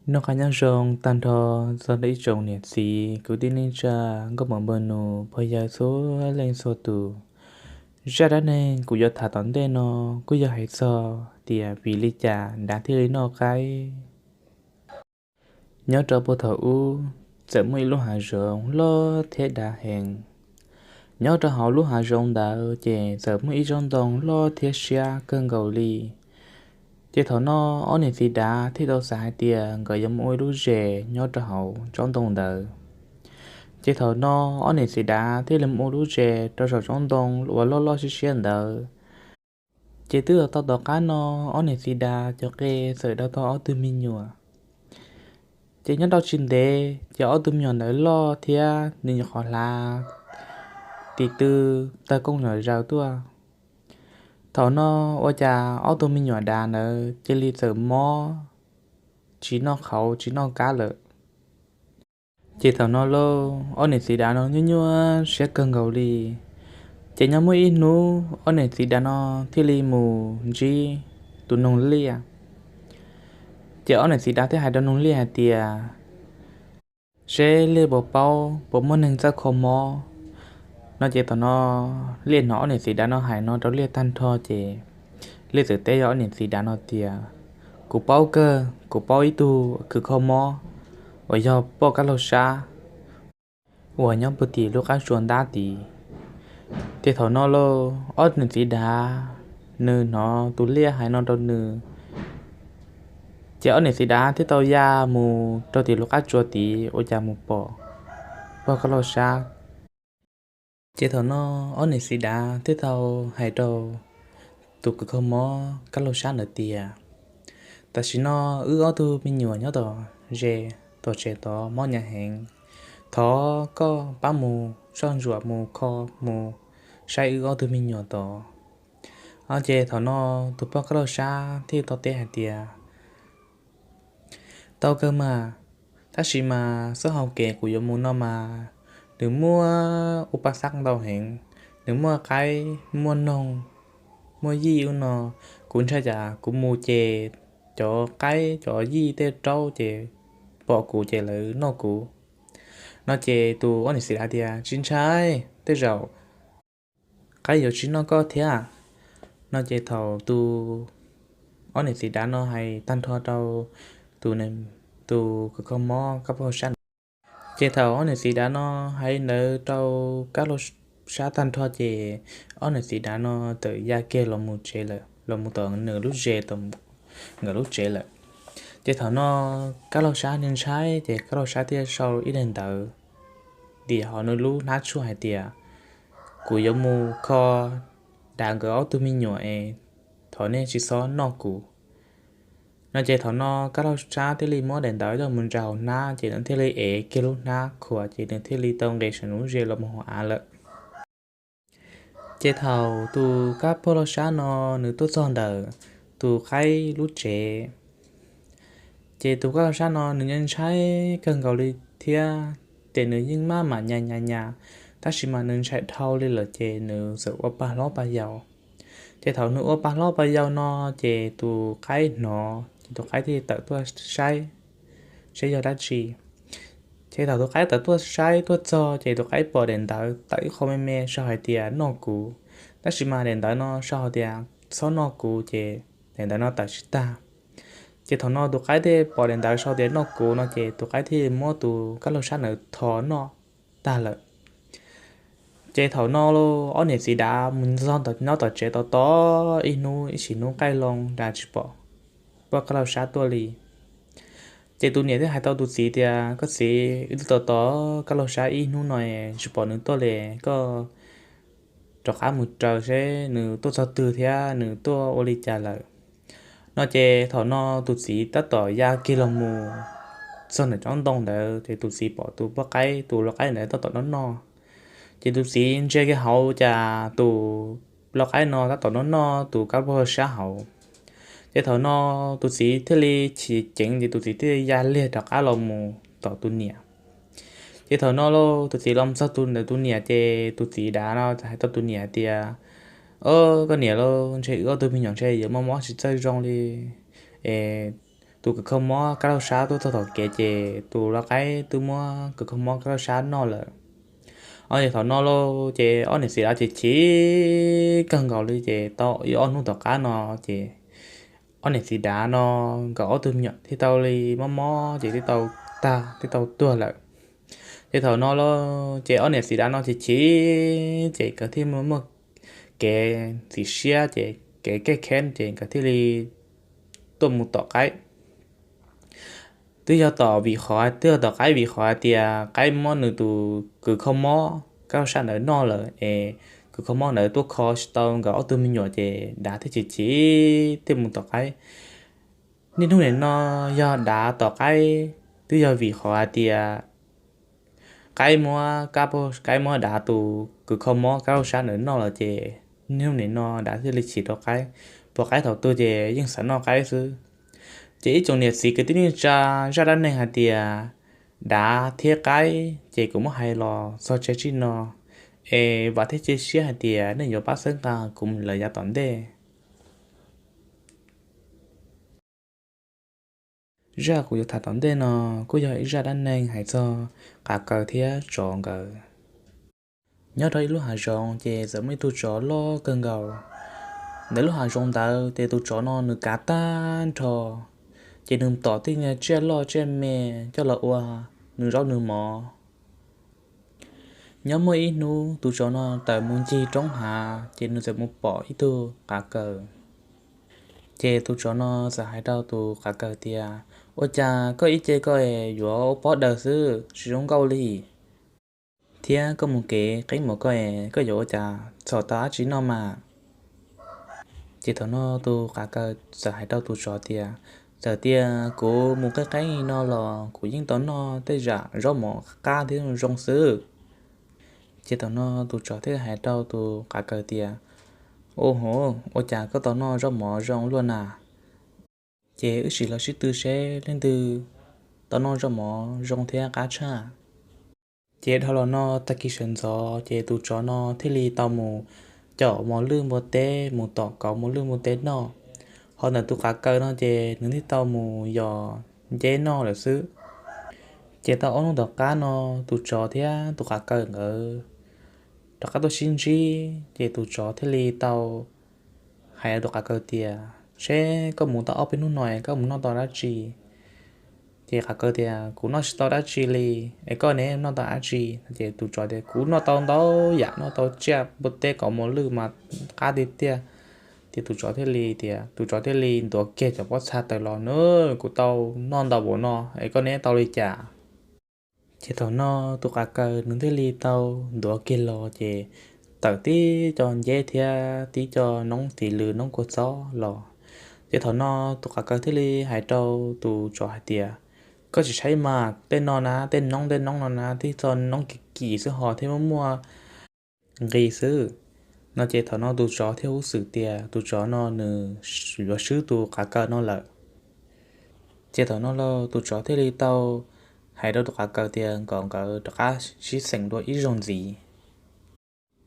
Noj qab nyob zoo tag nrho txog rau ib tsoom niam txiv kwv tij neej tsa, nkauj muam npawg nus pog yawg txhua leej txhua tus. Zaj dab neeg kuv yuav tham tom ntej no kuj yog hais txog tias vim li cas dav thiaj li noj qaib. Nyob rau puag thaum ub, txawm muaj ib lub hav zoov loj thiab dav heev. Nyob rau hauv lub hav zoov ntawd ces txawm muaj ib tsob ntoo loj thiab siab kawg nkaus li. Ces thaum no ob niam txiv dav thiaj tau xav hais tias nkawd yuav mus ua ib lub zes nyob rau hauv tsob ntoo ntawd. Ces thaum no ob niam txiv dav thiaj li mus ua lub zes rau saum tsob ntoo uas loj loj siab siab ntawd. Ces twb tau tom qab no, ob niam txiv dav cov qe txawm dau tau ob tug me nyuam. Ces nyob rau tsis ntev ces ob tug me nyuam ntawd loj thiab nws nyuam qhuav hlav tis tw tawg kooj zom zaws tuaj. Thaum no ua cas ob tug me nyuam dav ntawd cia li txawm mob, tsis noj qhauv tsis noj kab lawm. Ces thaum no lauj, ob niam txiv dav no nyuaj nyuaj siab kawg nkaus li. Ces nyob muaj ib hnub ob niam txiv dav no thiaj li mus ntsib tus noog liaj. Ces ob niam txiv dav thiaj hais rau noog liaj hais tias, seb liaj puas paub puas muaj neeg txawj kho mob no. Ces thaum no liaj hnov ob niam txiv dav no hais no rau liaj tag nrho ces liaj txawm teb ob niam txiv dav no tias, kuv paub kawg, kuv paub ib tug kws kho mob uas yog poj kab laug sab uas nyob puag tim lub qab tsua ntab tid. Ces thaum no lauj, ob niam txiv dav nws hnov tus liaj hais no rau nws, ces ob niam txiv dav thiaj tau ya mus rau tim lub qab tsua tid ua cas mus pom poj kab laug sab. Ces thaum no ob niam txiv dav thiaj tau hais rau tus kws kho mob kab laug sab ntawd tias, tam sim no wb ob tug me nyuam nyob tom ze, tom tsev tod mob hnyav heev, thov koj pab mus soj ntsuam mus kho, mus saib wb ob tug me nyuam tod. Ces thaum no tus poj kab laug sab thiaj tau teb hais tias, tau kawg mas, tab sis mas xub hau kev kuv yuav mus no mas nws muaj ua paj xab ntau heev, nws muaj qaib, muaj noog, muaj yij ub no. Kuv ntshai tsam kuv mus ces cov qaib cov yij tej raub ces pom kuv ces lawv noj kuv no. Ces tus ob niam txiv dav tias, tsis ntshai, tej zaum qaib yuav tsis noj koj thiab no. Ces thaum tus ob niam txiv dav no hais tag nrho rau tus, tus kws kho mob kab laug sab ntawd, ces thaum ob niam txiv dav no hais ntawd rau kab laug sab tag nrho ces ob niam txiv dav no txawm ya kiag los mus tsev lawm, los mus tom nws lub zes, nkawd lub tsev lawm. Ces thaum no kab laug sab ntshai ntshai ces kab laug sab thiaj sau ib daim ntawv ntim hauv nws lub hnab tshuaj hais tias, kuv yuav mus kho dav nkawd ob tug me nyuam es thov nej tsis txhob noj kuv no. Ces thaum no kab laug sab thiaj li muab daim ntawv coj mus ntsaws hauv hnab ces nws thiaj li ev kiag lub hnab khuam ces nws thiaj li tau nqes saum nws lub zes los mus hauv av lawm. Ces thaum tus kab poj laug sab no nws tuaj txog ntawm tus qaib lub tsev, ces tus kab laug sab no nws yeej ntshai kawg nkaus li thiab, ces nws yeej maj mam nyas nyas nyas, tab sis mas nws ntshai dhau li lawm ces nws txawm ua pa hlob pa yau. Ces thaum nws ua pa hlob pa yau no, ces tus qaib hnov ces tus qaib thiaj tawm tuaj saib, saib yog dab tsi. Ces thaum tus qaib tawm tuaj saib tuaj txog ces tus qaib pom daim ntawv tawm ib qho me me sau hais tias noj kuv, tab sis mas daim ntawv no sau hais tias txhob noj kuv ces daim ntawv no tawm tsis tag. Ces thaum no tus qaib thiaj pom daim ntawv sau tias noj kuv no ces tus qaib thiaj muab tus kab laug sab ntawd tho noj tag lawm. Ces thaum no ob niam txiv dav mus nyob tom tsev tos tos ib hnub ib sim hnub qaij loo nrad tsis pom poj kab laug sab tuaj li. Ces tus niam thiaj hais tau tus txiv tias, koj txiv, wb twb tos tos kab laug sab ib hnub no tsis pom nws tuaj li, koj rov qab mus raws seb nws tuaj txog twg thiab nws tuaj ua li cas lawm no. Ces thaum no tus txiv tab tom ya kiag los mus txog ntawm tsob ntoo ntawd ces tus txiv pom tus poj qaib, tus lau qaib ntawd tab tom noj noj. Ces tus txiv ntsia kiag hauv cas tus lau qaib no tab tom noj noj tus kab poj sab hauv. Ces thaum no tus txiv thiaj li chim ceev ces tus txiv thiaj li ya liag rov qab los mus tom tus niam. Ces thaum no lauj, tus txiv los txog tus ntawm tus niam ces tus txiv dav no hais tau tus niam tias, o, koj niam lauj, ntshe wb ob tug me nyuam ntshe yuav mob mob tsis txawj zoo li es tus kws kho mob kab laug sab tuaj txog tom kev ces tus lau qaib twb muab kws kho mob kab laug sab noj lawm. Ob niam thaum no lauj ces ob niam txiv dav ces chim kawg nkaus li ces tau ib ob hnub tom qab no ces ob niam txiv dav no nkawd ob tug me nyuam thiaj tau li mob mob ces twb tau tag twb tau tuag lawm. Ces thaum no lauj ces ob niam txiv dav no ces chim ces nkawd thiaj muaj kev txim siab ces kev kej kheeb ces nkawd thiaj li tuaj mus tom qaib. Twb yog tom vim qhov twb yog tom qaib vim qhov hais tias qaib muab nws tus kws kho mob kab laug sab ntawd noj lawm es kws kho mob ntawd tuaj kho tsis tau nkawd ob tug me nyuam ces dav thiaj chim chim thiaj mus tom qaib. Niaj hnub nim no yog dav tom qaib twb yog vim qhov hais tias qaib muab kab, qaib muab dav tus kws kho mob kab laug sab ntawd noj lawm ces niaj hnub nim no dav thiaj li chim rau qaib. Pom qaib thaum twg ces yeej xav noj qaib xwb. Ces ib tsoom niam txiv kwv tij neej tsa, zaj dab neeg hais tias dav thiab qaib ces kuv muab hais los txog tseg txij no es vam thiab cia siab hais tias nej yuav pab txhawb nqa kuv mus lawm yav tom ntej. Zaj kuv yuav tham tom ntej no kuj yog ib zaj dab neeg hais txog qav kaws thiab tsov nkawd. Nyob rau ib lub hav zoov ces txawm muaj ib tug tsov loj kawg nkaus. Ntawm lub hav zoov ntawd ces tus tsov no nws kav tag nrho, ces nws tom tej niag tsiaj loj tsiaj me coj los ua nws zaub nws mov. Nyob muaj ib hnub tus tsov no tawm mus ncig roob hav ces nws txawm mus pom ib tug qav kaws. Ces tus tsov no txawm hais rau tus qav kaws tias, ua cas koj ib ce koj es yuav ua pob daws xwb tsis zoo nkauj li? Thiab koj mus kev qeeb npaum koj es koj yuav ua cas txhom tau dab tsi noj mas? Ces thaum no tus qav kaws txawm hais rau tus tsov tias, txawm tias kuv mus qeeb qeeb no los kuv yeej tau noj tej zam zaub mov qab thiab zoo xwb. Ces thaum no tus tsov thiaj hais rau tus qav kaws tias, ua ho, ua cas koj tau noj zaub mov zoo luaj na? Ces wb sim los sib tw seb leej twg tau noj zaub mov zoo thiab qab tshaj. Ces dhau los no tag kis sawv ntxov ces tus tsov no thiaj li tau mus caum mos lwj npua teb, mus tom kauv mos lwj npua teb noj. Ho ntawm tus qav kaws no ces nws thiaj tau mus yos nceb noj lawm xwb. Ces tau ob hnub tom qab no tus tsov thiab tus qav kaws nkawd rov qab tuaj sib ntsib ces tus tsov thiaj li tau hais rau tus qav kaws tias, seb koj mus tau ob peb hnub no es koj mus noj tau dab tsi? Ces qav kaws tias, kuv noj tsis tau dab tsi li, es koj ne noj tau dab tsi? Ces tus tsov tias, kuv noj tau ntau yam, noj tau tsiaj npua teb kauv mos lwj mas qab tiag tiag. Ces tus tsov thiaj li tias, tus tsov thiaj li ntuav kiag cov pob txha tawm los, nws, kuv tau noj ntau npaum no es koj ne tau li cas? Ces thaum no tus qav kaws nws thiaj li tau ntuav kiag los ces tawm tib co nceb thiab tib co noob tis lws noob kua txob los. Ces thaum no tus qav kaws thiaj li hais rau tus tsov hais tias, koj tsis saib mas, tej no na, tej noob tej noob no na, tib txoj noob kim kim xwb ho thiab muaj muaj nqis xwb. No ces thaum no tus tsov thiaj hub xwm tias tus tsov no nws yuav swb tus qav kaws no lawm. Ces thaum no los tus tsov thiaj li tau hais rau tus qav kaws tias kom nkawd rov qab sib xeem dua ib zaug ntxiv.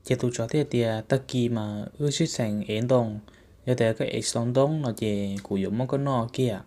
Ces tus tsov thiaj tias, tag kis mas wb sib xeem ev ntoo, yog tias koj ev tsis tau ntoo no ces kuv yuav muab koj noj kiag.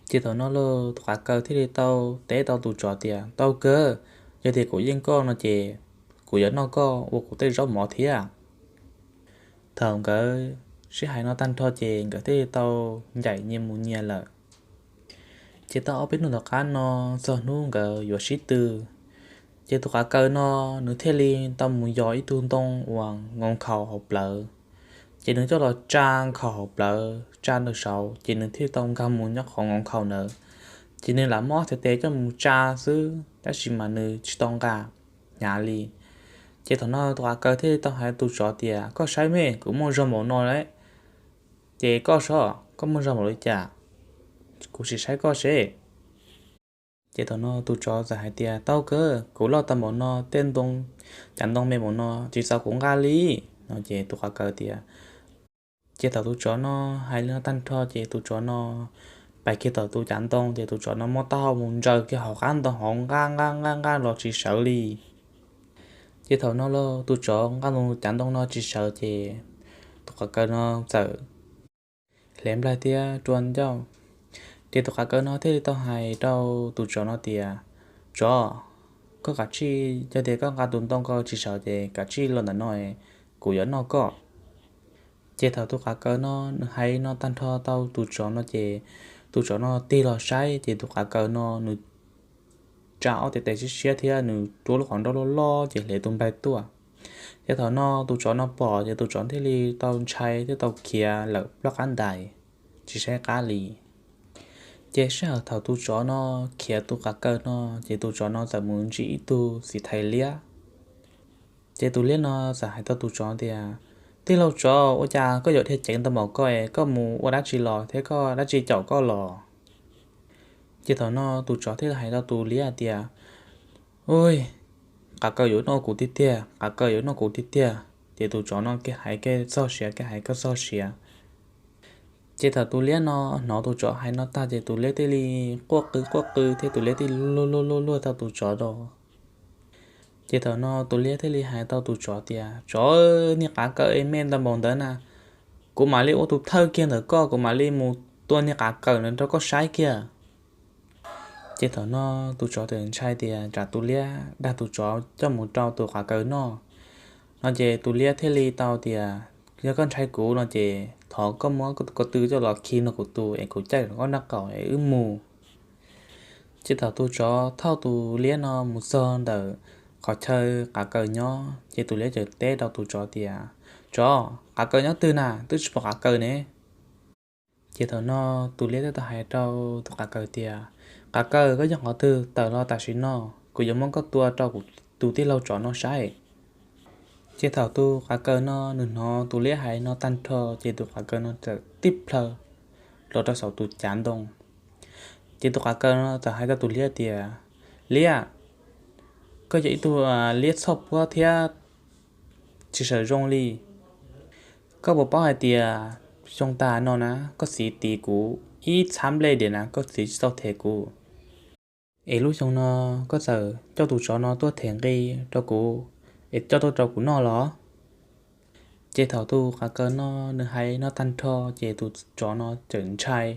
Ces thaum no los tus qav kaws thiaj li tau teb tau tus tsov tias, tau kawg, yog tias kuv yeej koj no ces kuv yuav noj koj ua kuv tej zaub mov thiab. Thaum nkawd sib hais no tag nrho ces nkawd thiaj li tau ncaim nyias mus nyias lawm. Ces tau ob peb hnub tom qab no, txog hnub nkawd yuav sib tw, ces tus qav kaws no nws thiaj li tau mus yos ib tug ntoo uas nkoos nkhaus hauv plawv. Ces nws coj los tsa nkhaus hauv plawv, tsa ntawm saud, ces nws thiaj tau nkag mus nyob qhov nkoos nkhaus ntawd. Ces nws lam mob tes tes coj mus tsa xwb tab sis mas nws tsis tau nqa hnyav li. Ces thaum no tus qav kaws thiaj li tau hais tus tsov tias, koj saib me, kuv muaj zog npaum no lawm, ces koj saib koj muaj zog npaum li cas, kuv sim saib koj seb. Ces thaum no tus tsov txawm hais tias, tau kawg, kuv loj tau npaum no, tej ntoo, cav ntoo me npaum no tsis txaus kuv nqa li. No ces tus qav kaws tias, ces thaum tus tsov no hais li no tag nrho ces tus tsov no pais kiag tom tus cav ntoo ces tus tsov no muab taub hau mus ntsaws kiag hauv qab ntoo hauv nqaj nqaj nqaj nqaj los tsis sawv li. Ces thaum no los tus tsov nqaj ntoo cav ntoo no tsis sawv ces tus qav kaws no txawm hle nplaig thiab rua ncauj. Ces tus qav kaws no thiaj li tau hais rau tus tsov no tias, Tsov, koj kav tsij, yog tias koj nqa tus ntoo ko tsis sawv ces kav tsij los ntawm no, kuv yuav noj koj. Ces thaum tus qav kaws no nws hais no tag nrho tau tus tsov no ces tus tsov no tig los saib ces tus qav kaws no nws tsa ob tes tes siab siab thiab nws rua lub qhov nroj loj loj ces hle tus nplaig tuaj. Ces thaum no tus tsov no pom ces tus tsov thiaj li tau ntshai thiab tau khiav lawm ploj qab ntais, tsis saib qab li. Ces sij hawm thaum tus tsov no khiav tus qav kaws no, ces tus tsov no txawm mus ntsib ib tug txiv thais liab. Ces tus liab no txawm hais rau tus tsov tias, Tij laug tsov, ua cas koj yuav dhia ceev ntau npaum koj es koj mus ua dab tsi los thiab koj dab tsi caum koj los? Ces thaum no tus tsov thiaj li hais rau tus liab tias, Ui, qav kaws yuav noj kuv tiag tiag, qav kaws yuav noj kuv tiag tiag. Ces tus tsov no kev hais kev txog siav, kev hais kev txog siav. Ces thaum tus liab no hnov tus tsov hais no tag ces tus liab thiaj li quaj qw quaj qw thiab tus liab thiaj li luag luag luag luag tau tus tsov rau. Ces thaum no tus liab thiaj li hais tau tus tsov tias, Tsov, niag qav kaws es me ntau npaum ntawd na, kuv mam li ua tus thawj kiag ntawm koj, kuv mam li mus tua niag qav kaws ntawd rau koj saib kiag. Ces thaum no tus tsov txawm ntshai tias tsam tus liab dag tus tsov coj mus rau tus qav kaws noj no ces tus liab thiaj li tau tias, Yog koj ntshai kuv no ces thov koj muab ko tw coj los khi nrog kuv tus es kuv caij koj nraub qaum es wb mus. Ces thaum tus tsov thauj tus liab no mus txog ntawm qhov chaw qav kaws nyob ces tus liab txawm teb rau tus tsov tias, Tsov, qav kaws nyob twg na, twb tsis pom qav kaws ne? Ces thaum no tus liab thiaj tau hais rau tus qav kaws tias, Qav kaws, koj nyob qhov twg, tawm los tam sim no, kuv yuav muab koj tua rau kuv tus tij laug tsov no saib. Ces thaum tus qav kaws no nws hnov tus liab hais no tag nrho ces tus qav kaws no txawm tib plhaw los rau saum tus cav ntoo. Ces tus qav kaws no txawm hais rau tus liab tias, Liab, koj yog ib tug liab txhoj puab thiab tsis sawv zoo li. Koj puas paub hais tias xyoo tas no na koj txiv tiv kuv ib txhab nplej diam na koj txiv tsis tau them kuv, es lub xyoo no koj txawm coj tus tsov no tuaj them nqi rau kuv, es coj tuaj rau kuv noj los? Ces thaum tus qav kaws no nws hais no tag nrho ces tus tsov no txawm ntshai.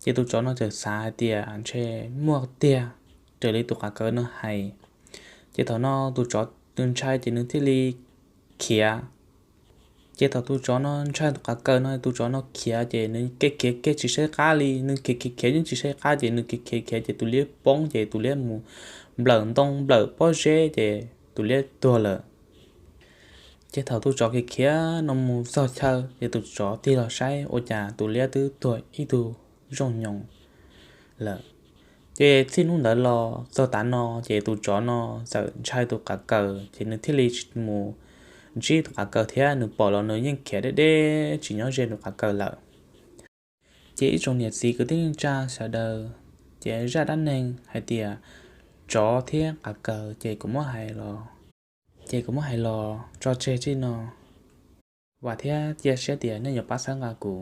Ces tus tsov no txawm xav hais tias ntshe muaj tiag raws li tus qav kaws no hais. Ces thaum no tus tsov nws ntshai ces nws thiaj li khiav. Ces thaum tus tsov no ntshai tus qav kaws no tus tsov no khiav ces nws kev khiav kev tsis saib qab li, nws kev khiav khiav yeej tsis saib qab ces nws kev khiav khiav ces tus liab poob ces tus liab mus nplawm ntoo nplawm pob zeb ces tus liab tuag lawm. Ces thaum tus tsov khiav khiav no mus txog chaw ces tus tsov tig los saib ua cas tus liab twb tuag ib tug zoo nyoos lawm. Ces txij hnub ntawd los txog tav no ces tus tsov no txawm ntshai tus qav kaws ces nws thiaj li tsis mus ntsib tus qav kaws thiab, nws pom los nws yeej khiav deb deb tsis nyob ze tus qav kaws lawm. Ces ib tsoom niam txiv kwv tij neej tsa sawv daws, ces zaj dab neeg hais tias tsov thiab qav kaws ces kuv muab hais los, ces kuv muab hais los tso tseg txij no. Vam thiab cia siab tias nej yuav pab txhawb nqa kuv.